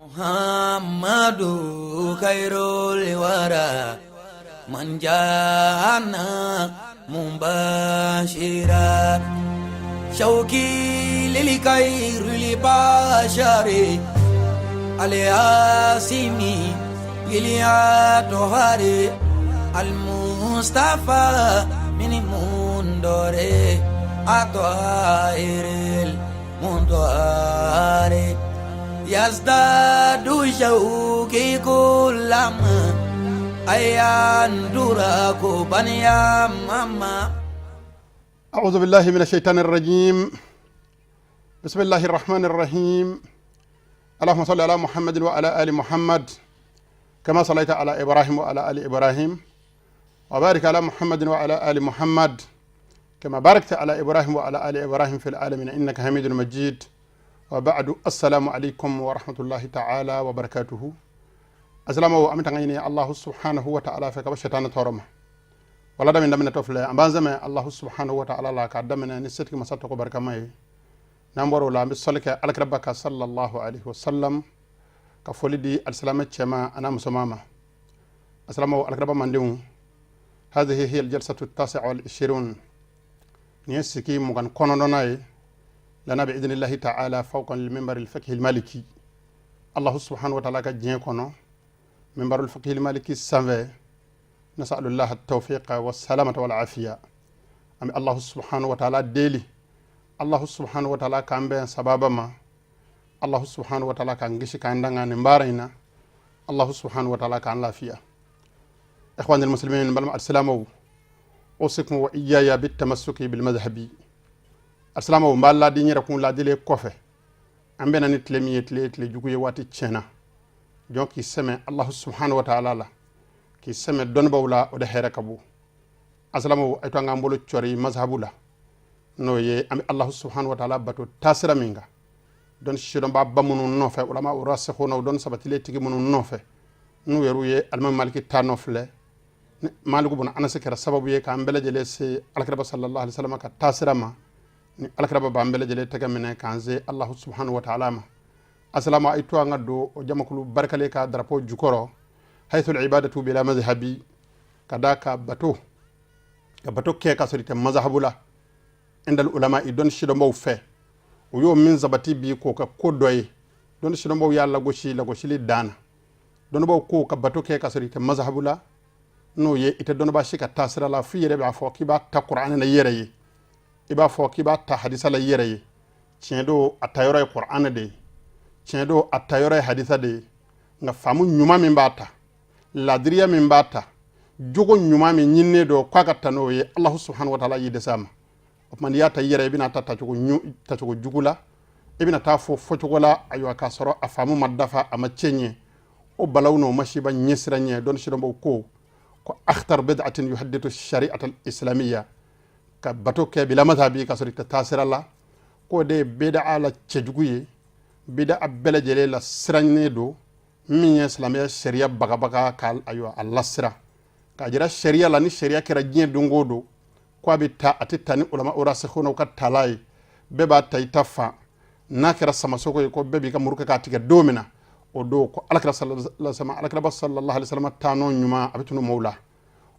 Muhammadu khairul wara man jana mubashira shauki lil khairil bashari aliasimi iliatohari almustafa min mundore atoairil mundoare yazdadu shauki kulama ayandura baniya mama. أعوذ بالله من الشيطان الرجيم. بسم الله الرحمن الرحيم. اللهم صل على محمد وعلى آل محمد كما صليت على إبراهيم وعلى آل إبراهيم، وبارك على محمد وعلى آل محمد كما باركت على إبراهيم وعلى آل إبراهيم في العالمين إنك حميد مجيد. وبعد، السلام عليكم ورحمة الله تعالى وبركاته. السلام عليكم. الله سبحانه وتعالى fɛ ka شيطان tɔɔrɔ ma wala damin daminɛ tɔ filɛ. An b'an sɛmɛ Allahu subhanahu wa ta'ala la k'a daminɛ ni setigi masa tɔgɔ barikama ye. N'an bɔra o la, an bɛ sɔli kɛ alakiraba kan sallallahu alaihi wasallam, ka foli di alisilamɛ cɛma an'a musoman ma. Asalamaw, alakiraba mandenw, هذه هي الجلسة التاسعة والعشرون، nin ye sigi 29nan ye لنا بإذن الله تعالى فوق المنبر الفقه المالكي. الله سبحانه وتعالى ka diɲɛ kɔnɔ منبر الفقه المالكي sanfɛ. نسأل الله التوفيق والسلامة والعافية. An bɛ الله سبحانه وتعالى deli, الله سبحانه وتعالى k'an bɛn sababa ma, الله سبحانه وتعالى k'an kisi k'an danga nin baara in na, الله سبحانه وتعالى k'an lafiya. إخواني المسلمين، balima alisilamɛw، أوصيكم وإياي بالتمسك بالمذهب. Alisilamɛw, n b'a laadi n yɛrɛ kun laadili kɔfɛ. An bɛna ni tile min ye, tile tile jugu ye, waati tiɲɛna. Jɔn k'i sɛmɛ الله سبحانه وتعالى la, k'i sɛmɛ dɔnnibaw la, o de hɛrɛ ka bon. Asalamaw, a to an k'an bolo cɔri mazhabu la, n'o ye an bɛ الله سبحانه وتعالى bato taasira min kan, dɔnni sidɔnba ba minnu nɔfɛ, ulama rasikhuna, dɔnni sabatilen tigi minnu nɔfɛ, n'u yɛrɛw ye alimami Maliki ta nɔ filɛ. Maliku bun Anasi kɛra sababu ye k'an bɛɛ lajɛlen se alakiraba صلى الله عليه وسلم ka taasira ma. Ni alakiraba b'an bɛɛ lajɛlen tɛgɛ minɛ k'an se الله سبحانه وتعالى ma. Asalama, ay to an ka don o jamakulu barikalen ka drapeau jukɔrɔ, حيث العبادة بلا مذهب, ka da ka bato, ka bato kɛ ka sɔrɔ i tɛ mazhabu la. عند العلماء, dɔnni sidɔnbaw fɛ, o y'o min sabati bi k'o kɛ ko dɔ ye. Dɔnni sidɔnbaw y'a lagosi lagosili dan na. Dɔnnibaw ko ka bato kɛ ka sɔrɔ i tɛ mazhabu la, n'o ye i tɛ dɔnniba si ka taasira la, f'i yɛrɛ b'a fɔ k'i b'a ta kuranɛ na i yɛrɛ ye, i b'a fɔ k'i b'a ta hadisa la i yɛrɛ ye. Tiɲɛ don, a ta yɔrɔ ye kuranɛ de ye, tiɲɛ don, a ta yɔrɔ ye hadisa de ye, nka faamu ɲuman min b'a ta, ladiriya min b'a ta, jogo ɲuman min ɲininen don k'a ka ta, n'o ye الله سبحانه وتعالى y'i dɛsɛ a ma. O tuma n'i y'a ta i yɛrɛ, i bɛna ta tacogo tacogo jugu la, i bɛna taa fɔ fɔcogo la, ayiwa, k'a sɔrɔ a faamu ma dafa, a ma cɛ ɲɛ. O balaw n'o masiba ɲɛsira ɲɛ. Dɔnni sidɔnbaw ko أخطر بدعة يهدد الشريعة الإسلامية, ka bato kɛ بلا مذهب, ka sɔrɔ i tɛ taasira la, k'o de ye bida la cɛjugu ye, bida bɛɛ lajɛlen la sirannen don min ye silamɛya sariya bagabaga ka, ayiwa, a lasira k'a jira sariya la. Ni sariya kɛra diɲɛ don o don ko a bɛ ta, a tɛ ta ni ulama rasikhunaw ka tala ye. Bɛɛ b'a ta i ta fan. N'a kɛra samasogo ye ko bɛɛ b'i ka muru kɛ k'a tigɛ don min na, o don ko alakira sallallahu, alakiraba صلى الله عليه وسلم taanɔ ɲuman, a bɛ tunu maaw la.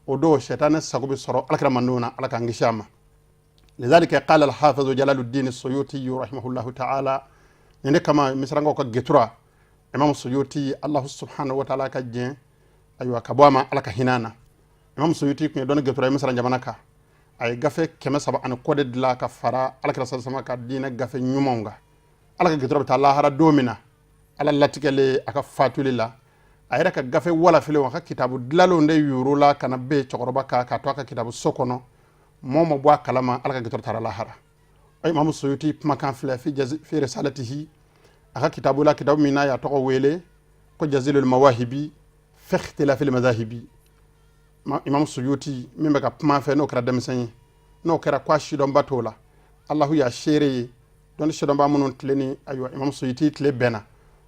O don sɛtanɛ sago bɛ sɔrɔ alakira mandenw na. Ala k'an kisi a ma. لذلك قال الحافظ جلال الدين السيوطي رحمه الله تعالى, nin de kama misirankaw ka getura imam Suyuti, الله سبحانه وتعالى ka diɲɛ, ayiwa, ka bɔ a ma, Ala ka hinɛ na. Imam Suyuti tun ye dɔnni getura ye Misira jamana kan. A ye gafe 300 ani kɔ de dilan ka fara alakira sallallahu ka diinɛ gafe ɲumanw kan. Ala ka getura bɛ taa lahara don min na, Ala latigɛlen a ka fatuli la, a yɛrɛ ka gafe walafilenw, a ka kitabu dilalenw de yuru la ka na bɛn cɛkɔrɔba kan k'a to a ka kitabu so kɔnɔ. Mɔɔ ma bɔ a kalama Ala ka getura taara lahara. Imam Suyuti kumakan filɛ في رسالته, a ka kitabu la, kitabu min n'a y'a tɔgɔ wele ko جزيل المواهب في اختلاف المذاهب. Imam Suyuti min bɛ ka kuma fɛ, n'o kɛra denmisɛn ye, n'o kɛra ko a sidɔnba t'o la, Alahu y'a seere ye. Dɔnni sidɔnba minnu tile ni, ayiwa, imam Suyuti tile bɛnna,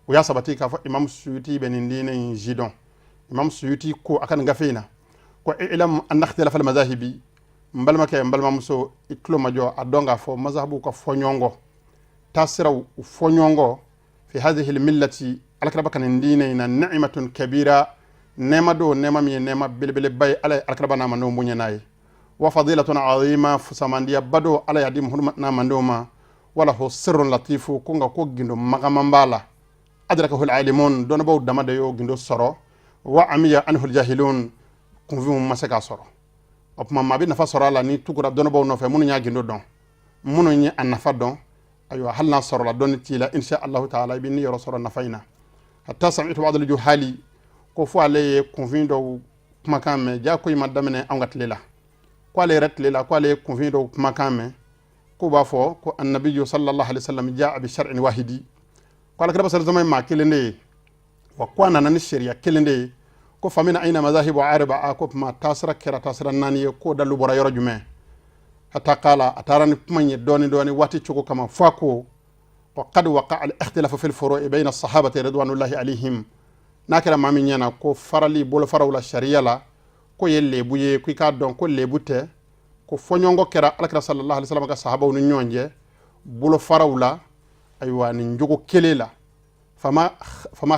o y'a sabati k'a fɔ imam Suyuti bɛ nin diinɛ in sidɔn. Imam Suyuti ko a ka nin gafe in na ko اعلم أن اختلاف المذاهب, n balimakɛ, n balimamuso, i tulo ma jɔ, a dɔn k'a fɔ mazhabuw ka fɔ ɲɔgɔn kɔ, taasiraw u fɔ ɲɔgɔn kɔ, في هذه الملة, Alakiraba ka nin diinɛ in na ni'matun kabira, nɛɛma don, nɛɛma min ye nɛɛma belebeleba ye. Ala ye alakiraba n'a mandenw bonya n'a ye. Wa fadilatun azima, fusamandiyaba don, Ala y'a di Muhamadu n'a mandenw ma. Walahu sirrun latifu, ko nka ko gindo magaman b'a la. Adrakahu alalimun, dɔnnibaw dama de y'o gindo sɔrɔ. Wa amiya anhu aljahilun, kunfinw ma se k'a sɔrɔ. O tuma maa bɛ nafa sɔrɔ a la ni tugura dɔnnibaw nɔfɛ, minnu y'a gindo dɔn, minnu ye a nafa dɔn. Ayiwa, hali n'a sɔrɔla dɔnni t'i la, insha Allahu taala, i bɛ niyɔrɔ sɔrɔ nafa in na. Hatta sami'tu ba'd al-juhali, ko fo ale ye kunfin dɔw kumakan mɛn. Ja ko in ma daminɛ anw ka tile la, ko ale yɛrɛ tile la, ko ale ye kunfin dɔw kumakan mɛn, k'u b'a fɔ ko annabiyu sallallahu alaihi wasallam jaa bi shar'in wahidi, ko alakira sallallahu alaihi wasallam maa kelen de ye, wa ko a nana ni sariya kelen de ye. Ko famina aina mazahibu arba'a, ko tuma taasira kɛra taasira naani ye, k'o dalu bɔra yɔrɔ jumɛn? Hatta qala, a taara ni kuma in ye dɔɔni dɔɔni waati cogo kama, fo a ko wa qad waqa al ikhtilafu fil furu'i bayna as-sahabati ridwanullahi alayhim. N'a kɛra maa min ɲɛna ko farali bolofaraw la sariya la ko ye lebu ye, ko i k'a dɔn ko lebu tɛ, ko fɔɲɔgɔnkɔ kɛra alakira sallallahu alaihi wasallam ka sahabaw ni ɲɔgɔn cɛ bolofaraw la, ayiwa, nin jogo kelen la. Fama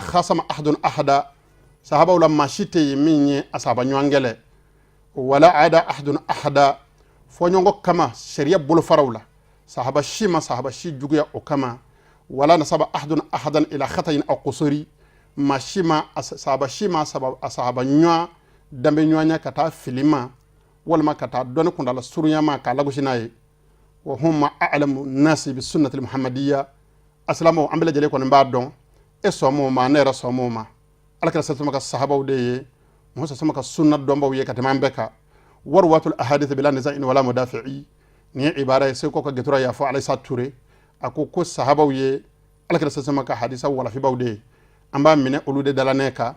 khasama ahadun ahada, sahabaw la maa si tɛ yen min ye a sahaba ɲɔgɔn kɛlɛ. Wala ada ahadun ahada, fɔɲɔgɔnkɔ kama sariya bolofaraw la, sahaba si ma sahaba si juguya o kama. Wala nasaba ahadun ahadan ila khatayin aw qusuri, maa si ma sahaba si ma a sahaba ɲɔgɔn danbe ɲɔgɔnya ka taa fili ma, walima ka taa dɔnni kundala surunya ma k'a lagosi n'a ye. Wa hum a'lamu nasi bi sunnati muhammadiyya. Asilamaw, an bɛɛ lajɛlen kɔni b'a dɔn, e sɔn ma, ne yɛrɛ sɔn ma, alakira sallallahu ka sahabaw de ye Musa sama ka sunna dɔnbaw ye ka tɛmɛ an bɛɛ kan. Warwatul ahadith bila niza'in wala mudafi'i, nin ye ibara ye Seko ka getura y'a fɔ Alayisa Ture. A ko ko sahabaw ye alakira sallallahu ka hadisa walafibaw de ye, an b'a minɛ olu de dalanɛ kan,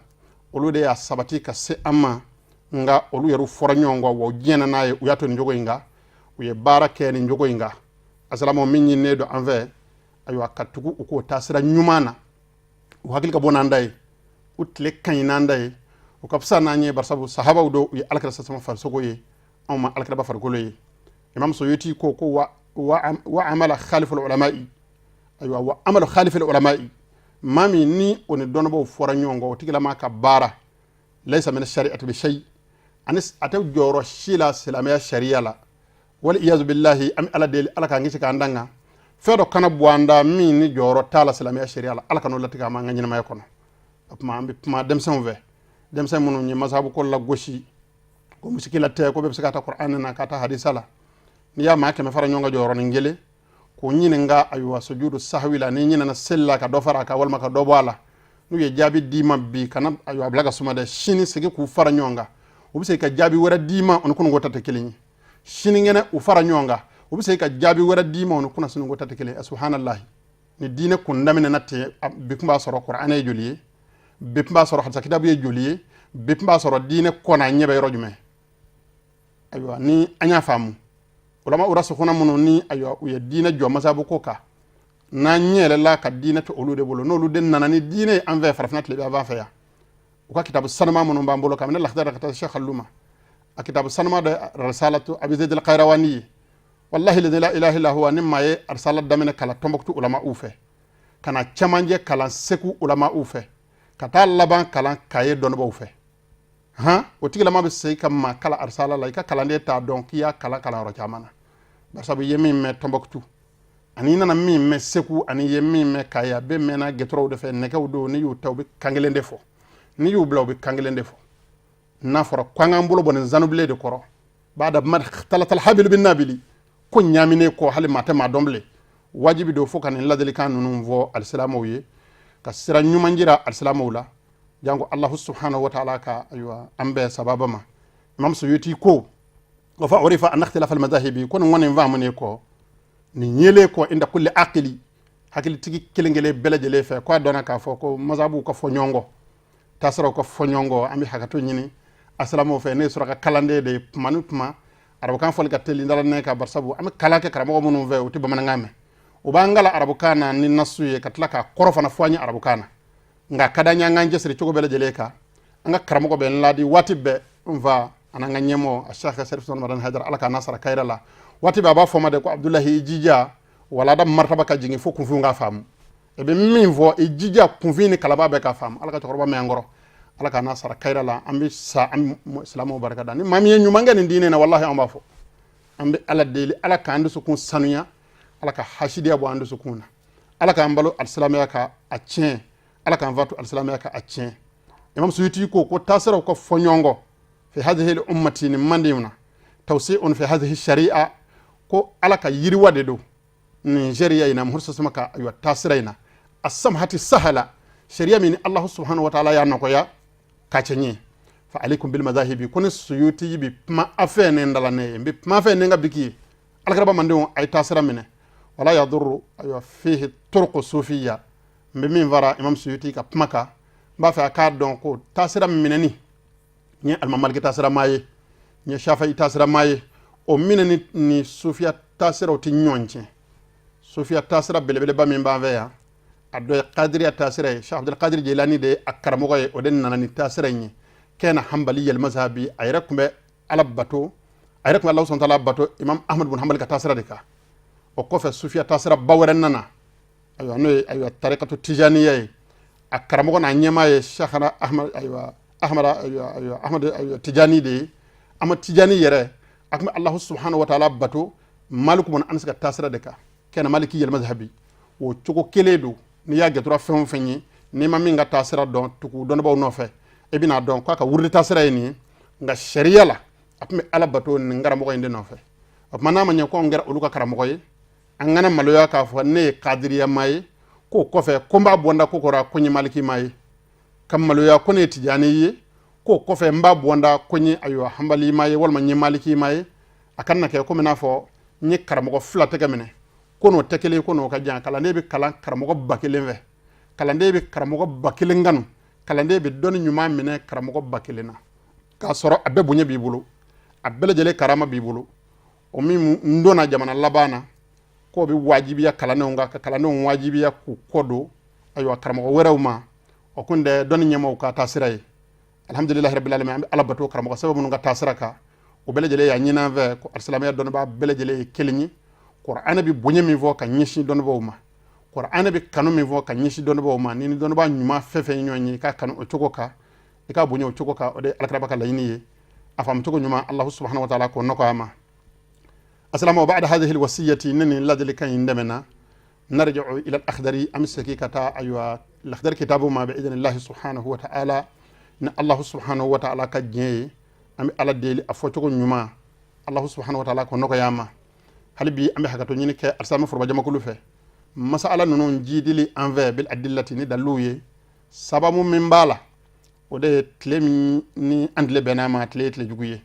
olu de y'a sabati ka se an ma. Nka olu yɛrɛ fɔra ɲɔgɔn kɔ, wa diɲɛ n'a ye, u y'a to nin cogo in kan, u ye baara kɛ nin cogo in kan. Asalamaw, min ɲininen don an fɛ, ayiwa, ka tugu u k'o taasira ɲuman na. U hakili ka bon n'an da ye, u tile ka ɲi n'an da ye, u ka fisa n'an ye, barisabu sahabaw don, u ye alakira sasama farisogo ye, anw ma alakiraba farikolo ye. Imam Suyuti ko ko wa amala khaliful ulama'i, ayiwa, wa amalu khaliful ulama'i, maa min ni o ni dɔnnibaaw fɔra ɲɔgɔn kɔ, o tigilama ka baara laysa min shari'ati bi shay, ani a tɛ jɔyɔrɔ si la silamɛya sariya la. Wal iyazu billahi, an bɛ Ala deli, Ala k'an kisi k'an danga fɛn dɔ kana bɔ an da min ni jɔyɔrɔ t'a la silamɛya sariya la. Ala kan'o latigɛ an ma an ka ɲɛnamaya kɔnɔ. O tuma an bɛ kuma denmisɛnw fɛ, denmisɛn minnu ye masabu ko lagosi, ko musikila tɛ, ko bɛɛ bɛ se ka taa Kuranɛ na, ka taa hadisa la. N'i y'a maa 100 fara ɲɔgɔn kan jɔyɔrɔnin kelen k'o ɲininka, ayiwa, sujudu sahwi la, n'i ɲinɛna seli la ka dɔ fara a kan walima ka dɔ bɔ a la, n'u ye jaabi d'i ma bi, kana, ayiwa, a bila ka suma dɛ. Sini segin k'u fara ɲɔgɔn kan, u bɛ se ka jaabi wɛrɛ d'i ma, o ni kununko ta tɛ kelen ye. Sinikɛnɛ u fara ɲɔgɔn kan, u bɛ se ka jaabi wɛrɛ d'i ma, o ni kunnasiniko ta tɛ kelen ye. Subhanallahi, ni diinɛ kun daminɛna ten, bi tun b'a sɔrɔ kuranɛ ye joli ye, bi tun b'a sɔrɔ hadisa kitabu ye joli ye, bi tun b'a sɔrɔ diinɛ kɔnɔ ɲɛ bɛ yɔrɔ jumɛn? Ayiwa, ni an y'a faamu, ulama urasukuna minnu ni, ayiwa, u ye diinɛ jɔ masabu ko kan, n'an ɲɛ yɛlɛla ka diinɛ to olu de bolo, n'olu de nana ni diinɛ ye an fɛ farafinna tile bɛ an fɛ yan, u ka kitabu sanuma minnu b'an bolo, kabini Lakhdar ka taa Sheikh Allu ma, a kitabu sanuma de risalatu Abi Zayd al-Qayrawani ye. Wallahi la ilaha illa huwa, ni maa ye arisala daminɛ kalan Tɔnbɔkutu ulama u fɛ, ka na cɛmancɛ kalan Segu ulama u fɛ, ka taa laban kalan Kaye dɔnnibaw fɛ, han, o tigilama bɛ segin ka maa kalan arisala la, i ka kalanden t'a dɔn k'i y'a kalan kalanyɔrɔ caman na. Barisabu i ye min mɛn Tɔnbɔkutu, ani i nana min mɛn Segu, ani i ye min mɛn Kaye, a bɛɛ mɛnna gɛtɔrɔw de fɛ, nɛgɛw don. N'i y'u ta, u bɛ kan kelen de fɔ, n'i y'u bila, u bɛ kan kelen de fɔ. N'a fɔra ko an k'an bolo bɔ nin zanubilen de kɔrɔ, bada talatal habilu bin nabili, ko ɲaaminen kɔ, hali maa tɛ maa dɔn bilen. Wajibi don fo ka nin ladilikan ninnu fɔ alisilamɛw ye, ka sira ɲuman jira alisilamɛw la, janko Allahu subhanahu wa ta'ala ka, ayiwa, an bɛɛ sababa ma. Imam Suyuti ko wa fa urifa an ikhtilaf al madahibi, ko nin kɔni faamunen kɔ, nin yelen kɔ, inda kulli aqili, hakilitigi kelen kelen bɛɛ lajɛlen fɛ, ko a dɔnna k'a fɔ ko mazabuw ka fɔ ɲɔgɔn kɔ, taasiraw ka fɔ ɲɔgɔn kɔ. An bɛ hakɛto ɲini asilamɛw fɛ, ne ye suraka kalanden de ye. Kuma ni kuma, arabukan fɔli ka teli dala kan, barisabu an bɛ kalan kɛ karamɔgɔ minnu fɛ, u tɛ bamanankan mɛn. U b'an kalan arabukan na ni nasu ye, ka tila k'a kɔrɔ fana fɔ an ye arabukan na. Nka ka d'an ye an k'an cɛsiri cogo bɛɛ lajɛlen kan. An ka karamɔgɔ bɛ n laadi waati bɛɛ, n fa an'an ka ɲɛmɔgɔ a Cheikh Serif Usman Madani Hayidara, Ala k'a n'a sara kayira la. Waati bɛɛ a b'a fɔ ma de ko Abudulayi, i jija walada martaba ka jigin fo kunfinw k'a faamu. I bɛ min fɔ, i jija kunfin ni kalaba bɛɛ ka faamu. Ala ka cɛkɔrɔba mɛn an kɔrɔ, Ala ka n'a sara kayira la. An bɛ sa, an silamɛw barika da. Ni maa min ye ɲuman kɛ nin diinɛ na, walahi, an b'a fɔ, an bɛ Ala deli, Ala k'an dusukun sanuya, Ala ka hasidiya bɔ an dusukun na, Ala k'an balo alisilamɛya ka a tiɲɛ, Ala k'an fatu alisilamɛya ka a tiɲɛ. Imam Suyuti ko taasiraw ka fɔ ɲɔgɔn kɔ fi hadhihi ummati, ni manden na, tawsi'un fi hadhihi shari'a, ko Ala ka yiriwa de don nin sariya in na, Muhammad sasama ka ayiwa taasira in na, asamhati sahala, sariya min Allahu subhanahu wa ta'ala y'a nɔgɔya k'a cɛ ɲɛ. Fa alaikum bil mazahibi. Ko ne Suyuti bi kuma a fɛ, ne dala ne ye, n bɛ kuma fɛ ne ka biki ye, alakiraba mandenw, a ye taasira minɛ. Wala yadurru ayiwa fihi turuqu sufiya. N bɛ min fara Imam Suyuti ka kuma kan, n b'a fɛ a k'a dɔn ko taasira minɛni, n ye alimami Maliki taasira maa ye, n ye Shafi'i taasira maa ye, o minɛni ni sufiya taasiraw tɛ ɲɔgɔn tiɲɛ. Sufiya taasira belebeleba min b'an fɛ yan, a dɔ ye kadiriya taasira ye. Cheikh Abdul Qadir Jilani de ye a karamɔgɔ ye, o de nana ni taasira in ye. Kana hanbali yɛlɛmasabi, a yɛrɛ tun bɛ Ala bato, a yɛrɛ tun bɛ Ala subhanahu wa ta'ala bato Imam Ahmad bin Hanbali ka taasira de kan. O kɔfɛ, sufiya taasira ba wɛrɛ nana, ayiwa, n'o ye ayiwa tarikatu tijaniya ye. A karamɔgɔ n'a ɲɛmaa ye Sheikhana Ahmad, ayiwa, Ahmad, ayiwa, Ahmad, ayiwa, Tijani de ye. Ahmad Tijani yɛrɛ, a tun bɛ Allahu subhanahu wa ta'ala bato Maliku bin Anas ka taasira de kan, kana Maliki yɛlɛ mazhabi. O cogo kelen don. N'i y'a gɛtura fɛn o fɛn ye, n'i ma min ka taasira dɔn, tugu dɔnnibaaw nɔfɛ, i bɛna dɔn k'a ka wurudi taasira ye nin ye. Nka sariya la, a tun bɛ Ala bato nin karamɔgɔ in de nɔfɛ. O tuma, n'a ma ɲɛ ko anw kɛra olu ka karamɔgɔ ye, an kana maloya k'a fɔ ne ye kadiriya maa ye, k'o kɔfɛ ko n b'a bɔ n da ko kɔrɔ ko n ye maliki maa ye, ka maloya ko ne ye tijani ye, k'o kɔfɛ n b'a bɔ n da ko n ye ayiwa hanbali maa ye walima n ye maliki maa ye. A kana kɛ komi n'a fɔ n ye karamɔgɔ fila tɛgɛ minɛ, ko n'o tɛ kelen, ko n'o ka jan. Kalanden bɛ kalan karamɔgɔ 1000 fɛ, kalanden bɛ karamɔgɔ 1000 kanu, kalanden bɛ dɔnni ɲuman minɛ karamɔgɔ 1000 na, k'a sɔrɔ a bɛɛ bonya b'i bolo, a bɛɛ lajɛlen karama b'i bolo. O min n donna jamana laban na, k'o bɛ wajibiya kalandenw kan, ka kalandenw wajibiya k'u kɔ don ayiwa karamɔgɔ wɛrɛw ma, o kun tɛ dɔnni ɲɛmaaw ka taasira ye. Alhamdulilahi rabbil alamin, an bɛ Ala bato karamɔgɔ sɛbɛn minnu ka taasira kan, o bɛɛ lajɛlen y'a ɲini an fɛ ko alisilamɛya dɔnnibaa bɛɛ lajɛlen ye kelen ye. Kuranɛ bɛ bonya min fɔ ka ɲɛsin dɔnnibaaw ma, kuranɛ bɛ kanu min fɔ ka ɲɛsin dɔnnibaaw ma, ni dɔnnibaa ɲuman fɛn fɛn ye ɲɔgɔn ye, i k'a kanu o cogo kan, i k'a bonya o cogo kan. O de ye alakiraba ka laɲini ye. A faamu cogo ɲuman, Allahu subhanahu wa ta'ala k'o nɔgɔya ma. Asalama wa ba'da hadhihi alwasiyati, ne nin ladilikan in dɛmɛna, narji'u ila al-akhdari, an bɛ segin ka taa ayiwa lakhdari kitabu ma, bi idhnillahi subhanahu wa ta'ala, ni Allahu subhanahu wa ta'ala ka diɲɛ ye. An bɛ Ala deli, a fɔcogo ɲuman, Allahu subhanahu wa ta'ala k'o nɔgɔya ma. Hali bi, an bɛ hakɛto ɲini kɛ alisilamɛ foroba jamakulu fɛ. Masala ninnu jidili an fɛ bil adillati, ni daliluw ye, sababu min b'a la, o de ye tile min ni an tile bɛnna ma, tile ye tile jugu ye.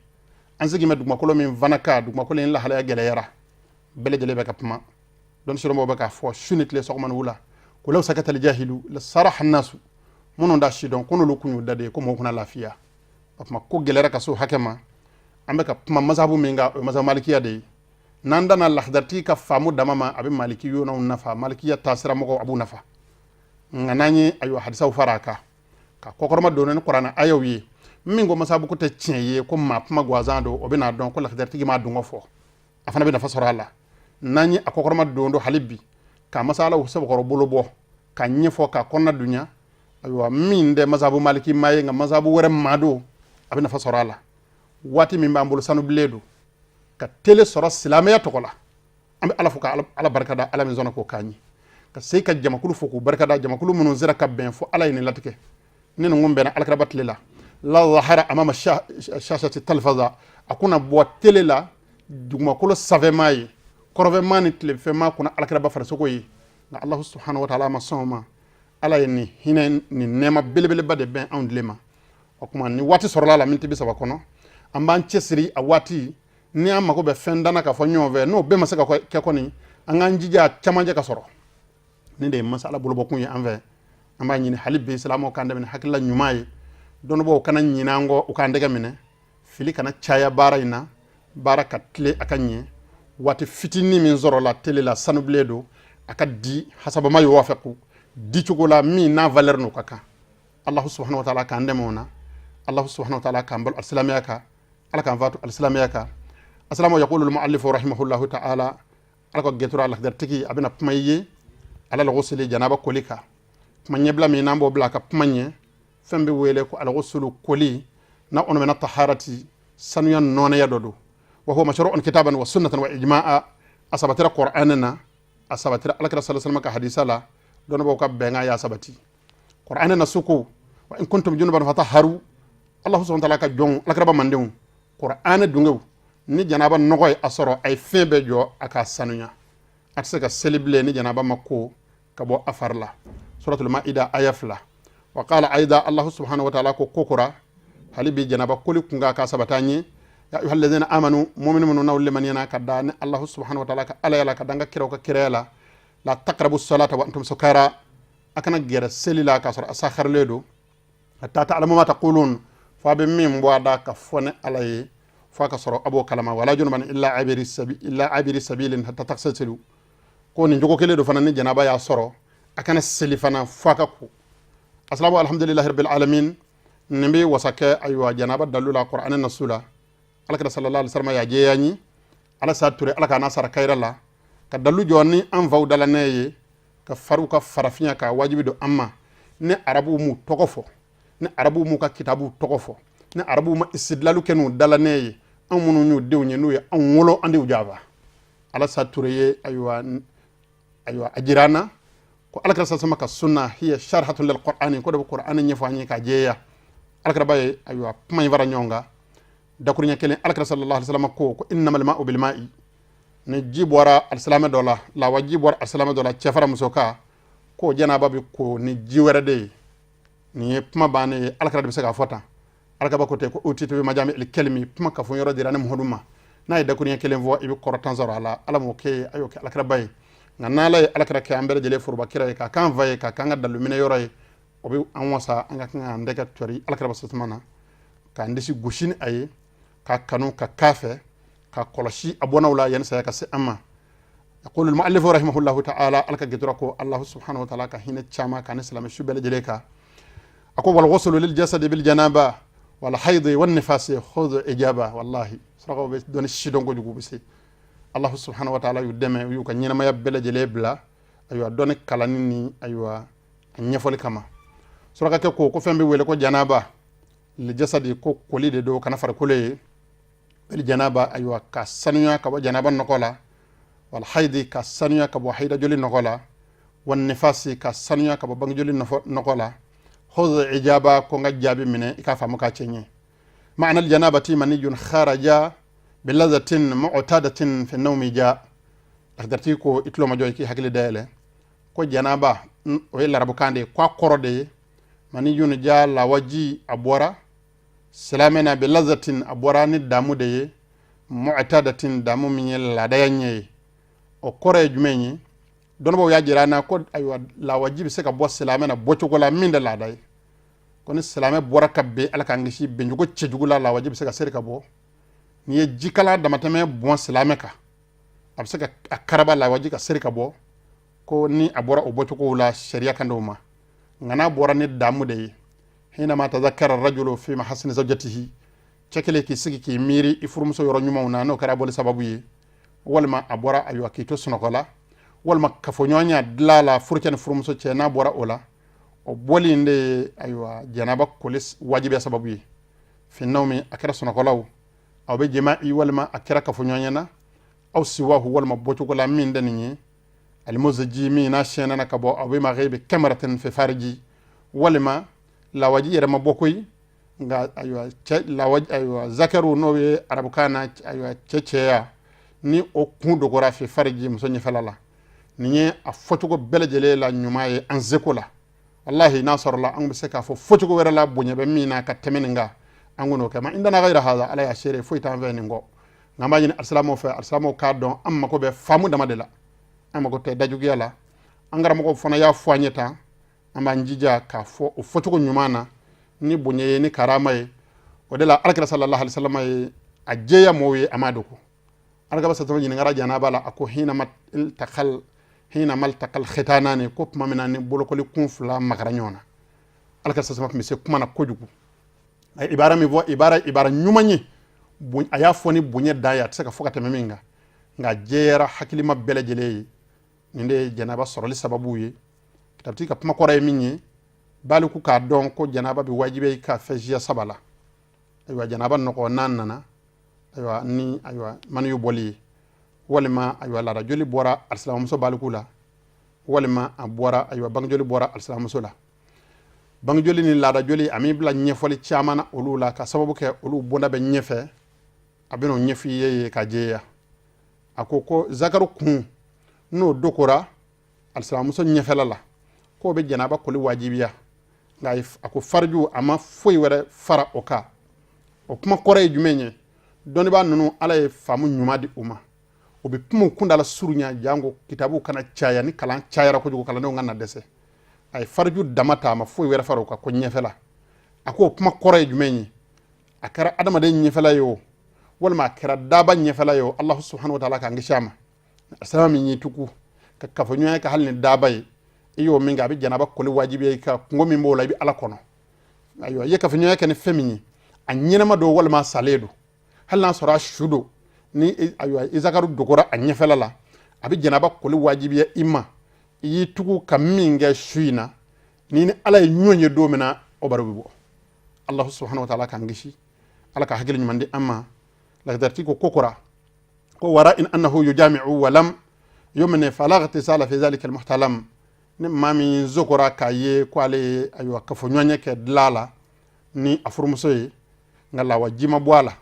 An sigi bɛ dugumakolo min fana kan, dugumakolo in lahalaya gɛlɛyara, bɛɛ lajɛlen bɛ ka kuma, dɔnni sɔrɔmɔgɔw bɛ k'a fɔ su ni tile, sɔgɔma ni wula, ko law sakata aljahilu la saraha nasu, minnu da si dɔn ko n'olu kun y'u da de ko mɔgɔw kana lafiya. O tuma, ko gɛlɛyara ka se o hakɛ ma. An bɛ ka kuma masabu min kan, o ye masabu malikiya de ye. N'an danna lahadatigi ka faamu dama ma, a bɛ maliki yonaw nafa, malikiya taasira mɔgɔw a b'u nafa. Nka n'an ye ayiwa hadisaw fara a kan, ka kɔkɔrɔma don ni kuranɛ ayaw ye, min ko masabu ko tɛ tiɲɛ ye, ko maa kuma gansan don, o bɛna dɔn ko lahadatigi m'a dungɔ fɔ, a fana bɛ nafa sɔrɔ a la. N'an ye a kɔkɔrɔma don hali bi ka masalaw sɛbɛkɔrɔ bolo bɔ ka ɲɛfɔ, ka kɔnɔna dunya, ayiwa, min tɛ masabu maliki maa ye nka masabu wɛrɛ maa don, a bɛ nafa sɔrɔ a la. Waati min b'an bolo, sanubilen don ka tele sɔrɔ silamɛya tɔgɔ la. An bɛ Ala fo ka Ala barika da, Ala min sɔnna k'o k'an ye, ka se ka jamakulu fo k'u barika da, jamakulu minnu sera ka bɛn fo Ala ye nin latigɛ. Ni ninnu bɛnna alakiraba tile la, la zahara amama shashati talfaza, a kunna bɔ tele la dugumakolo sanfɛmaa ye, kɔrɔfɛmaa ni tilefɛmaa kunna alakiraba farisogo ye. Nka Alahu subhanahu wa taala ma sɔn o ma. Ala ye nin hinɛ nin nɛɛma belebeleba de bɛn anw tile ma. O tuma, ni waati sɔrɔla la, miniti 30 kɔnɔ, an b'an cɛsiri a waati ni an mago bɛ fɛn danna ka fɔ ɲɔgɔn fɛ. N'o bɛɛ ma se ka kɛ kɔni, an k'an jija camancɛ ka sɔrɔ. Nin de ye masala bolobɔkun ye an fɛ. An b'a ɲini hali bi silamɛw k'an dɛmɛ ni hakilila ɲuman ye. Dɔnnibaaw kana ɲinɛ an kɔ, u k'an dɛgɛ minɛ, fili kana caya baara in na, baara ka tile, a ka ɲɛ. Waati fitinin min sɔrɔla tele la, sanubilen don, a ka di hasabama yuwafiqu, di cogo la min n'a valeur n'o ka kan. Allahu subhanahu wa ta'ala k'an dɛmɛ o na. Allahu subhanahu wa ta'ala k'an balo alisilamɛya kan, Ala k'an fatu alisilamɛya kan. Asalamu yaqulu almuallifu rahimahullahu ta'ala, Ala ka gɛtura lakdaritigi, a bɛna kuma i ye. Alal ghusli, janaba koli kan, kuma ɲɛbila min n'an b'o bila ka kuma ɲɛ, fɛn bɛ wele ko alghuslu, koli na ono min taharati, sanuya nɔnɛya dɔ don. Wa huwa mashru'un kitaban wa sunnatan wa ijma'a. A sabatira Qur'an na, a sabatira Alakira sallallahu alaihi wasallam ka hadisa la, dɔnnibaaw ka bɛnkan y'a sabati. Qur'an na suko wa in kuntum junuban fatahharu. Allah subhanahu wa ta'ala ka jɔn Alakiraba mandenw, Qur'an dungew, ni janaba nɔgɔ ye a sɔrɔ, a ye fɛn bɛɛ jɔ a ka sanuya. A tɛ se ka seli bilen ni janaba ma ko ka bɔ a fari la. Suratul Maida aya 2. Wa qala aida, Allah subhanahu wa ta'ala ko kokora hali bi janaba koli kunga ka sabata ɲe: ya ayuha alladhina amanu, mu'minu minnu n'aw lemaniyana ka da ni Allah subhanahu wa ta'ala ka Ala la, ka danga kiraw ka kiraya la, la taqrabu salata wa antum sukara, a kana gɛrɛ seli la k'a sɔrɔ a sakarilen don, hatta ta'lamu ma taqulun, fo a bɛ min bɔ a da ka fɔ ni Ala ye, fo a ka sɔrɔ a b'o kalama. Wala junuban illa abiri sabi illa abiri sabilin hatta tagtasilu. Ko nin jogo kelen do fana, ni janaba y'a sɔrɔ, a kana seli fana fo a ka ko. Asalamu, alhamdulillahi rabbil alamin. Nin bɛ wasakɛ ayiwa janaba dalu la Qur'an nasu la. Alakira sallallahu alaihi wasallam y'a jɛya ɲi. Ala sa ture, Ala k'a n'a sara kayira la, ka dalu jɔ ni an faw dala ne ye, ka fariw ka farafinya ka wajibi don an ma. Ni Arabuw m'u tɔgɔ fɔ, ni Arabuw m'u ka kitabuw tɔgɔ fɔ, ni Arabuw ma istidlalu kɛ n'u dala ne ye, an minnu y'u denw ye, n'u ye an wolo, an denw jaba. Ala sa ture ye ayiwa a jira an na ko Alakira sasama ka sunna hiya sharhatun lil Qur'ani, ko de bɛ Qur'ani ɲɛfɔ an ye k'a jɛya. Alakira ba ye ayiwa kuma in fara ɲɔgɔn kan dakuruɲɛ kelen. Alakira sallallahu alaihi wasallam ko innamal ma'u bil ma'i. Ni ji bɔra alisilamɛ dɔ la, lawa ji bɔra alisilamɛ dɔ la, cɛ fara muso kan, ko janaba bɛ ko ni ji wɛrɛ de ye. Nin ye kuma bannen ye. Alakira de bɛ se k'a fɔ tan. Alakaba ko ten ko utitu bi majami il kalimi, kuma ka fɔ yɔrɔ dira ni Muhamadu ma. N'a ye dakuruɲɛ kelen fɔ, i bɛ kɔrɔ 10 sɔrɔ a la. Ala m'o kɛ, a y'o kɛ Alakiraba ye. Nka n'Ala ye Alakira kɛ an bɛɛ lajɛlen foroba kira ye, k'a k'an fa ye, k'a k'an ka daluminɛ yɔrɔ ye, o bɛ an wasa an ka kan k'an dɛgɛ tɔri Alakira sasuma na, k'an disi gosi ni a ye, k'a kanu ka k'a fɛ, ka kɔlɔsi a bɔnnaw la yanni saya ka se an ma. يقول المؤلف رحمه الله تعالى, alaka gitura ko Allah subhanahu wa ta'ala ka hinɛ caman ka ni silamɛ su bɛɛ lajɛlen kan. A ko wal ghuslu lil jasadi bil janaba wal haidi wan nifasi khudh ijaba. Wallahi, surakaw bɛ dɔnni sidɔn kojugu. Bɛ se Allah subhanahu wa ta'ala y'u dɛmɛ, u y'u ka ɲɛnamaya bɛɛ lajɛlen bila ayiwa dɔnni kalanni ni ayiwa a ɲɛfɔli kama. Surakakɛ ko fɛn bɛ wele ko janaba lil jasadi, ko koli de don kana farikolo ye, bil janaba, ayiwa ka sanuya ka bɔ janaba nɔgɔ la, wal haidi, ka sanuya ka bɔ haida joli nɔgɔ la, wan nifasi, ka sanuya ka bɔ bange joli nɔgɔ la. Khudh ijaba, ko n ka jaabi minɛ i k'a faamu k'a cɛ ɲɛ. Ma'ana al janabati maniyun kharaja bilazatin mu'tadatin fi nawmi ja. Lakdarti ko i tulo ma jɔ, i k'i hakili dayɛlɛ. Ko janaba, o ye larabukan de ye, ko a kɔrɔ de ye maniyun ja, lawaji a bɔra silamɛ na, bilazatin, a bɔra ni damu de ye, mu'tadatin, damu min ye laadaya ɲɛ ye. O kɔrɔ ye jumɛn ye? Dɔnnibaw y'a jira an na ko ayiwa lawaji bɛ se ka bɔ silamɛ na bɔcogo la min tɛ laada ye. Ko ni silamɛ bɔra ka ben, Ala k'an kisi bencogo cɛjugu la, lawaji bɛ se ka seri ka bɔ. N'i ye jikala damatɛmɛ bɔn silamɛ kan, a bɛ se ka a karaba, lawaji ka seri ka bɔ. Ko ni a bɔra o bɔcogow la, sariya kan dɔw ma. Nka n'a bɔra ni damu de ye, hinama tadhakkara rajulu fi mahasini zawjatihi, cɛ kelen k'i sigi k'i miiri i furumuso yɔrɔ ɲumanw na, n'o kɛra bɔli sababu ye, walima a bɔra ayiwa k'i to sunɔgɔ la, walima kafoɲɔgɔnya dilan la furucɛ ni furumuso cɛ, n'a bɔra o la, o bɔli in de ye ayiwa janaba koli wajibiya sababu ye. Finnaw min a kɛra sunɔgɔlaw aw bɛ jɛma i, walima a kɛra kafoɲɔgɔnya na, aw siwahu, walima bɔcogo la min tɛ nin ye, alimozaji, min n'a siyɛnna ka bɔ, aw bɛ maghibi kamaratin fi fariji, walima lawaji yɛrɛ ma bɔ koyi, nka ayiwa cɛ lawaji, ayiwa zakaru, n'o ye arabukan na ayiwa cɛ cɛya, ni o kun dogora, fi fariji, muso ɲɛfɛla la. Nin ye a fɔcogo bɛɛ lajɛlen la ɲuman ye an seko la. Wallahi, n'a sɔrɔla an bɛ se k'a fɔ fɔcogo wɛrɛ la bonya bɛ min na ka tɛmɛ nin kan, an k'o kɛ. Ma indana ghayra hadha, Ala y'a seere, foyi t'an fɛ nin kɔ. Nka an b'a ɲini alisilamɛw fɛ, alisilamɛw k'a dɔn an mako bɛ faamu dama de la, an mako tɛ dajuguya la. An karamɔgɔw fana y'a fɔ an ye tan, an b'an jija k'a fɔ o fɔcogo ɲuman na ni bonya ye, ni karama ye. O de la Alakira sallallahu alaihi wasallam ye a jɛya mɔgɔw ye, a ma dogo. Alakira sallallahu ɲininkara janaba la, a ko hina maltaqal khitanani, ko tuma min na ni bolokoli kun fila magara ɲɔgɔn na. Alakira sallallahu tun bɛ se kuma na kojugu. A ye ibara min fɔ, ibara ɲuman ye, a y'a fɔ ni bonya dan ye, a tɛ se ka fɔ ka tɛmɛ min kan, nka jɛyara hakilima bɛɛ lajɛlen ye. Nin de ye janaba sɔrɔli sababu ye. Kitabutigi ka kuma kɔrɔ ye min ye, baliku k'a dɔn ko janaba bɛ wajibiya i kan fɛn siya saba la. Ayiwa, janaba nɔgɔ n'a nana, ayiwa, ni ayiwa maniyu bɔli ye, walima ayiwa laada joli bɔra alisilamuso baliku la, walima a bɔra, ayiwa, bangejoli bɔra alisilamuso la. Bangejoli ni laada joli, a m'i bila ɲɛfɔli caman na olu la, ka sababu kɛ olu bonda bɛ ɲɛfɛ. A bɛn'o ɲɛfɔ i ye ka jɛya. A ko ko zakaru kun n'o dokora alisilamuso ɲɛfɛla la, k'o bɛ janaba koli wajibiya. Nka a ko fariju, a ma foyi wɛrɛ fara o kan. O kuma kɔrɔ ye jumɛn ye? Dɔnnibaa ninnu, Ala ye faamu ɲuman di u ma, u bɛ kumaw kundala surunya, janko kitabu kana caya. Ni kalan cayara kojugu, kalandenw kana dɛsɛ. A ye fariju dama ta, a ma foyi wɛrɛ fara o kan, ko ɲɛfɛla. A ko o kuma kɔrɔ ye jumɛn ye? A kɛra adamaden ɲɛfɛla ye o, walima a kɛra daba ɲɛfɛla ye o, Alahu subhanahu wa taala k'an kisi a ma. Sama min y'i tugu ka kafoɲɔgɔnya kɛ, hali ni daba ye, i y'o min kɛ, a bɛ janaba koli wajibiya i kan. Kunko min b'o la, i bɛ Ala kɔnɔ. Ayiwa, i ye kafoɲɔgɔnya kɛ ni fɛn min ye, a ɲɛnama don walima a salen don, hali n'a sɔrɔ a su don, ni ayiwa i zakaru dogora a ɲɛfɛla la, a bɛ janaba koli wajibiya i ma. I y'i tugu ka min kɛ su in na, ni ni Ala ye ɲɔgɔn ye don min na, o baro bɛ bɔ. Alahu subhanahu wa taala k'an kisi, Ala ka hakili ɲuman di an ma. Lakitariti ko kokora ko wara in annahu yujami'u walam yumni fala ightisala fi dhalika almuhtalam. Ni maa min zokora k'a ye ko ale ye ayiwa kafoɲɔgɔnya kɛ dilan la ni a furumuso ye, nka lawaji ma bɔ a la,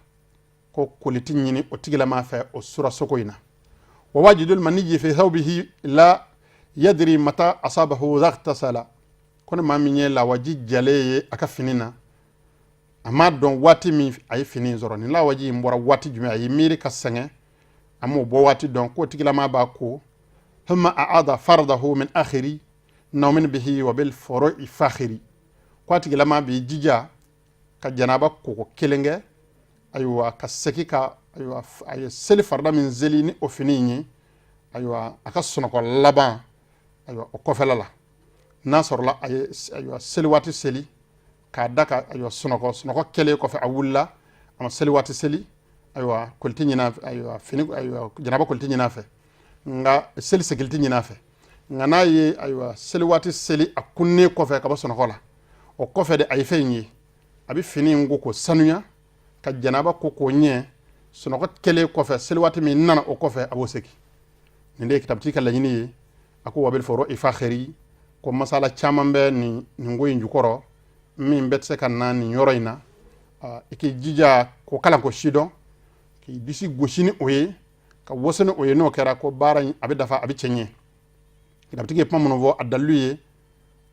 ko koli ti ɲini o tigilama fɛ o sura soko in na. Wa wajidul maniyyi fi thawbihi la yadri mata asabahu ightasala. Ko ni maa min ye lawaji jalen ye a ka fini na, a m'a dɔn waati min a ye fini in sɔrɔ, ni lawaji in bɔra waati jumɛn, a ye miiri ka sɛgɛn, a m'o bɔ waati dɔn, k'o tigilama b'a ko thumma aada fardahu min akhiri nawmin bihi wa bil furu'i fakhiri. Ko a tigilama b'i jija ka janaba koko kelen kɛ, ayiwa, ka segin ka, ayiwa, a ye seli farida min seli ni o fini in ye, ayiwa, a ka sunɔgɔ laban, ayiwa, o kɔfɛla la, n'a sɔrɔla a ye, ayiwa, seli waati seli k'a da ka, ayiwa, sunɔgɔ, sunɔgɔ kɛlen kɔfɛ a wulila, a ma seli waati seli, ayiwa, koli tɛ ɲin'a fɛ, ayiwa, fini, ayiwa, janaba koli tɛ ɲin'a fɛ, nka seli segili tɛ ɲin'a fɛ. Nka n'a ye, ayiwa, seli waati seli a kunnen kɔfɛ ka bɔ sunɔgɔ la, o kɔfɛ de a ye fɛn in ye, a bɛ fini in ko k'o sanuya, ka janaba ko k'o ɲɛ. Sunɔgɔ kɛlen kɔfɛ, seli waati min nana o kɔfɛ, a b'o segin. Nin de ye kitabutigi ka laɲini ye. A ko wabil furu'i fakhiri, ko masala caman bɛ nin ko in jukɔrɔ min bɛɛ tɛ se ka na nin yɔrɔ in na. I k'i jija k'o kalan, k'o sidɔn, k'i disi gosi ni o ye, ka waso ni o ye. N'o kɛra, ko baara in a bɛ dafa, a bɛ cɛ ɲɛ. Kitabutigi ye kuma minnu fɔ, a dalilu ye,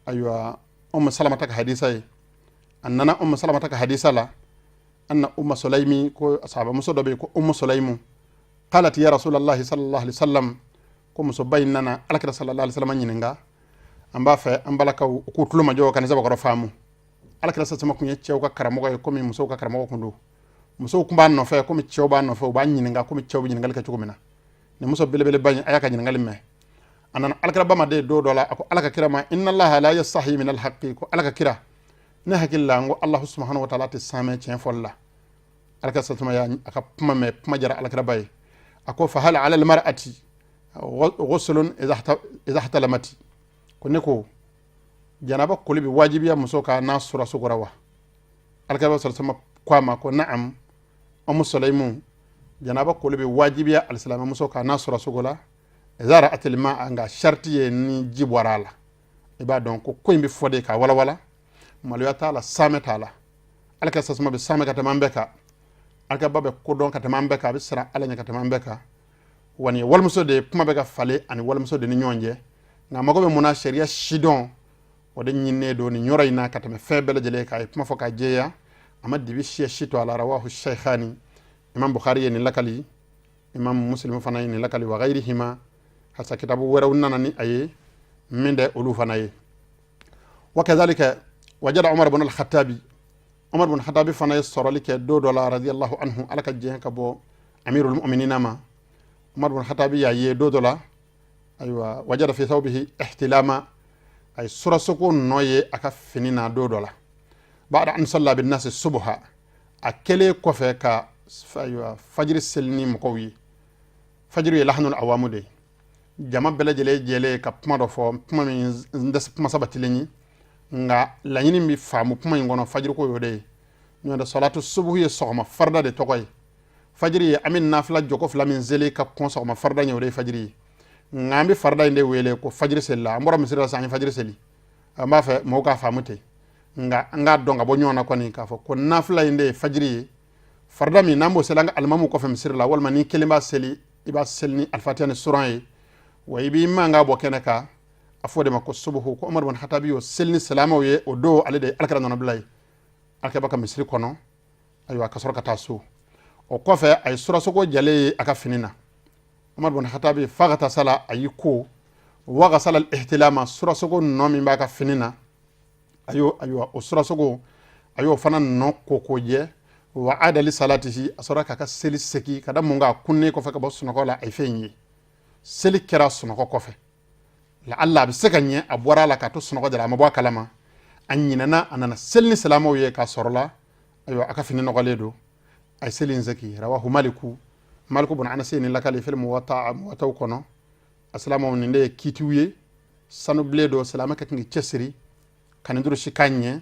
ayiwa, Umu Salamata ka hadisa ye. A nana Umu Salamata ka hadisa la, anna Umma Sulaimi, ko sahabamuso dɔ bɛ yen ko Umu Sulaimu, qalat ya Rasulallahi sallallahu alaihi wasallam, ko musoba in nana Alakira sallallahu alaihi wasallam ɲininka. An b'a fɛ an balakaw u k'u tulo majɔ ka nin sabakɔrɔ faamu. Alakira sasama kun ye cɛw ka karamɔgɔ ye komi musow ka karamɔgɔ kun don. Musow kun b'a nɔfɛ komi cɛw b'a nɔfɛ, u b'a ɲininka komi cɛw bɛ ɲininkali kɛ cogo min na. Nin muso belebeleba in, a y'a ka ɲininkali mɛn. A nana Alakiraba ma de don dɔ la, a ko Ala ka kira ma: inna Allaha la yastahi min alhaqi. Ko Ala ka kira, ne hakili la n ko Allahu subhanahu wa taala tɛ saamɛ tiɲɛ fɔli la. Alakira sasama y'a a ka kuma mɛn, kuma jara Alakiraba ye. A ko: fahal ala almar'ati ghuslun idha ihtalamati? Ko ne ko janaba koli bɛ wajibiya muso kan n'a sura sokora wa? Alakiraba sasama ko a ma ko na'am, Umu Sulaimu, janaba koli bɛ wajibiya alisilamɛmuso kan n'a sura sogo la, idha ra'atil ma'a, nka sharti ye ni ji bɔra a la. I b'a dɔn ko ko in bɛ fɔ de k'a walawala, maloya t'a la, saamɛ t'a la. Alakira sasama bɛ saamɛ ka tɛmɛ an bɛɛ kan. Alakiraba bɛ kodɔn ka tɛmɛ an bɛɛ kan, a bɛ siran Ala ɲɛ ka tɛmɛ an bɛɛ kan. Wa nin ye walimuso de ye, kuma bɛ ka falen ani walimuso de ni ɲɔgɔn cɛ. Nka mago bɛ mun na? Sariya sidɔn, o de ɲininen don nin yɔrɔ in na ka tɛmɛ fɛn bɛɛ lajɛlen kan. A ye kuma fɔ ka jɛya, a ma dibi siya si to a la. Rawahu shaykhani, Imam Bukhari ye nin lakali, Imam Muslim fana ye nin lakali, wa ghayrihima, hasa kitabu wɛrɛw nana ni a ye min tɛ olu fana ye. Wa kadhalika wajada Umar ibn al-Khattabi, Umar ibn Khattabi fana ye sɔrɔli kɛ don dɔ la, radiyallahu anhu, Ala ka diɲɛ ka bɔ amirul mu'minina ma. Umar ibn Khattabi y'a ye don dɔ la, ayiwa, wajada fi thawbihi ihtilama, a ye surasoko nɔ ye a ka fini na don dɔ la, ba'da an salla bin nasi subha, a kɛlen kɔfɛ ka, ayiwa, fajiri seli ni mɔgɔw ye. Fajiri ye lahanul awamu de ye. Jama bɛɛ lajɛlen jɛlen ka kuma dɔ fɔ, kuma min n tɛ kuma sabatilen ye, nka laɲini bɛ faamu kuma in kɔnɔ. Fajiri ko y'o de ye. N'o tɛ, salatu subuhu ye sɔgɔma farida de tɔgɔ ye. Fajiri ye an bɛ nafila jɔko fila min seli ka kɔn sɔgɔma farida ɲɛ, o de ye fajiri ye. Nka an bɛ farida in de wele ko fajiri selila. An bɔra misiri la sisan, an ye fajiri seli. An b'a fɛ mɔgɔw k'a faamu ten, nka an k'a dɔn ka bɔ ɲɔgɔn na kɔni k'a fɔ ko nafila in de ye fajiri ye. Farida min n'an b'o seli an ka alimamu kɔfɛ misiri la, walima ni kelen b'a seli, i b'a seli ni alifatiya ni suran ye, wa i b'i mankan bɔ kɛnɛ kan, a fɔ o de ma ko subuhu. Ko Umar bin Hatabi y'o seli ni silamɛw ye o don, ale de ye alakira nɔnɔbila ye alakira ka misiri kɔnɔ. Ayiwa, ka sɔrɔ ka taa so. O kɔfɛ, a ye surasogo jalen ye a ka fini na. Umar bin Hatabi faghtasala, a y'i ko, wa ghasala al-ihtilama, surasogo nɔ min b'a ka fini na, a y'o, ayiwa, o surasogo, a y'o fana nɔ ko k'o jɛ. Wa ada li salatihi, a sɔrɔ k'a ka seli segi ka da mun kan? Kunnen kɔfɛ ka bɔ sunɔgɔ la, a ye fɛn in ye. Seli kɛra sunɔgɔ kɔfɛ. La alla a bɛ se ka ɲɛ, a bɔra a la k'a to sunɔgɔ de la, a ma bɔ a kalama, a ɲinɛna, a nana seli ni silamɛw ye k'a sɔrɔ la, ayiwa, a ka fini nɔgɔlen don, a ye seli in segi. Rawahu Maliku, Maliku bun Anasi ni lakali fil Muwata, Muwataw kɔnɔ. A silamɛw, nin de ye kitiw ye. Sanubilen don, silamɛ ka kan k'i cɛsiri ka nin durusi k'a ɲɛ,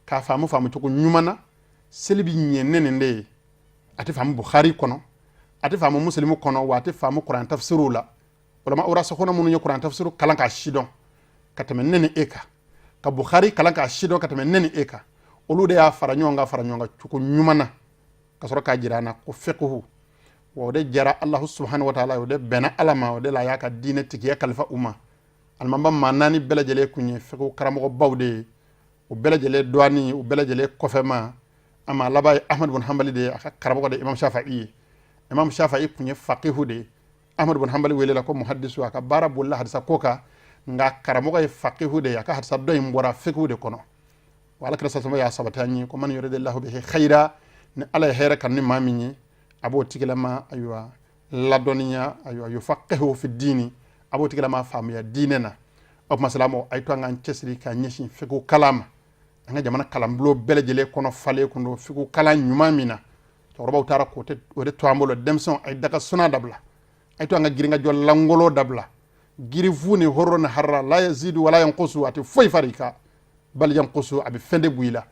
k'a faamu faamu cogo ɲuman na. Seli bi ɲɛ ne nin de ye. A tɛ faamu Bukhari kɔnɔ, a tɛ faamu Muslimu kɔnɔ, wa a tɛ faamu Kuran tafsiriw la. Walama urasakɔnɔ minnu ye Kuran tafsiru kalan k'a sidɔn ka tɛmɛ ne ni e kan, ka Bukhari kalan k'a sidɔn ka tɛmɛ ne ni e kan, olu de y'a fara ɲɔgɔn kan, fara ɲɔgɔn kan cogo ɲuman na, ka sɔrɔ k'a jira an na ko fiqhu wa o de jara Allahu subhanahu wa ta'ala, o de bɛnna Ala ma, o de la a y'a ka diinɛ tigiya kalifa u ma. Alimamba maa naani bɛɛ lajɛlen kun ye fiqhu karamɔgɔbaw de ye. O bɛɛ lajɛlen dɔɔni, o bɛɛ lajɛlen kɔfɛ ma, a ma laban ye Ahmad bin Hanbali de ye. A ka karamɔgɔ de ye Imam Shafi'i ye. Imam Shafi'i kun ye faqihu de ye. Ahmad bin Hanbali welela ko muhadisu, a ka baara bolila hadisa ko kan, nka karamɔgɔ ye faqihu de ye. A ka hadisa dɔ in bɔra fiqhu de kɔnɔ. Wa ala kira sasama y'a sabati an ye ko man yuridillahu bihi khaira, ni Ala ye hɛrɛ kan ni maa min ye, a b'o tigilama, ayiwa, ladɔnniya, ayiwa, yufaqihu fi dini, a b'o tigilama faamuya diinɛ na. O tuma silamɛw, a ye to an k'an cɛsiri ka ɲɛsin fiqhu kalan ma. An ka jamana kalanbulon bɛɛ lajɛlen kɔnɔ falen kun don fiqhu kalan ɲuman min na, cɛkɔrɔbaw taara k'o o de to an bolo. Denmisɛnw, a ye daga suna dabila, a ye to an ka girinkajɔ langolo dabila. Girifu ni horo ni harara, la yazidu wala yanqusu, a tɛ foyi fara i kan, bal yanqusu, a bɛ fɛn de bɔ i la.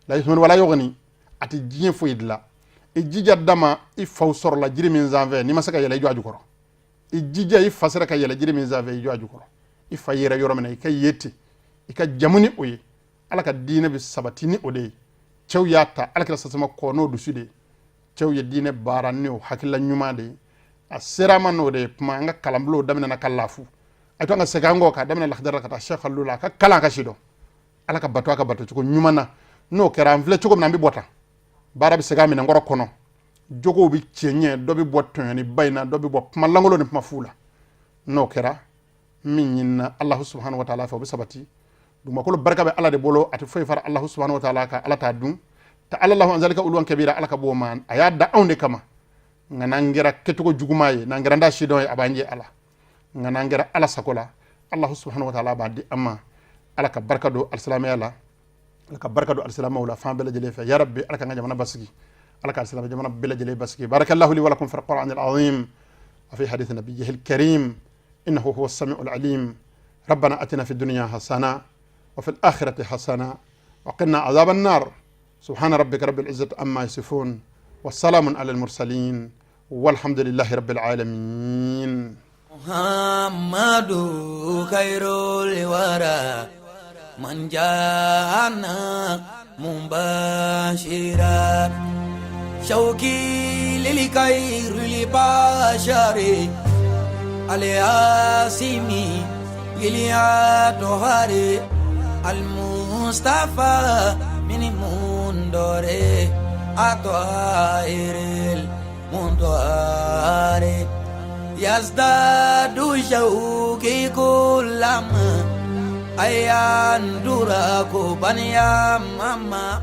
La yusminu wala yughni, a tɛ diɲɛ foyi dilan. I jija dama, i faw sɔrɔla jiri min sanfɛ, n'i ma se ka yɛlɛ, i jɔ a jukɔrɔ. I jija, i fa sera ka yɛlɛ jiri min sanfɛ, i jɔ a jukɔrɔ. I fa yɛrɛ yɔrɔ min na, i ka ye ten, i ka jamu ni o ye. Ala ka diinɛ bɛ sabati ni o de ye. Cɛw y'a ta alakira sasama kɔ n'o dusu de ye. Cɛw ye diinɛ baara ni o hakilila ɲuman de ye. A sera ma n'o de ye. Kuma an ka kalanbulonw daminɛna ka lafu. A to an ka segin an kɔ k'a daminɛ Lakidara ka taa Cheikh Khalilou la, a ka kalan, a ka si dɔn Ala ka bato, a ka bato cogo ɲuman na. N'o kɛra, an filɛ cogo min na, an bɛ bɔ tan, baara bɛ segin a minɛnkɔrɔ kɔnɔ, jogow bɛ cɛ ɲɛ, dɔ bɛ bɔ tɔɲɔni ba in na, dɔ bɛ bɔ kuma lankolon ni kuma fu la. N'o kɛra, min ɲinina Alahu subahana wa taala fɛ, o bɛ sabati. Dugumakolo barika bɛ Ala de bolo, a tɛ foyi fara Alahu subahana wa taala kan. Ala t'a dun ta ala lahu an zalika uluwan kabira. Ala ka bɔ o ma, a y'a da anw de kama. Nka n'an kɛra kɛcogo juguman ye, n'an kɛra n da sidɔn ye, a b'an jɛ ala. Nka n'an kɛra Ala sago la, Alahu subahana wa taala b'a di an ma. Ala ka barika don alisilamɛya la, Ala ka barika don alisilamɛw la fan bɛɛ lajɛlen fɛ. Ya rabbi, Ala k'an ka jamana basigi, Ala ka alisilamɛ jamana bɛɛ lajɛlen basigi. Barakallahu li wa lakum fil qur'an al azim wa fi hadith nabiyyihi al karim, innahu huwa as-sami'u al alim. ربنا اتنا في الدنيا حسنه وفي الاخره حسنه وقنا عذاب النار. سبحان ربك رب العزه عما يصفون، والسلام على المرسلين، والحمد لله رب العالمين. محمد خير الورى من جاءنا مبشرا، شوقي للخير البشر الياسمي إليا المصطفى من مندور أطائر المنطار، يزداد شوقي كلما أيان دراكو بنيا ماما.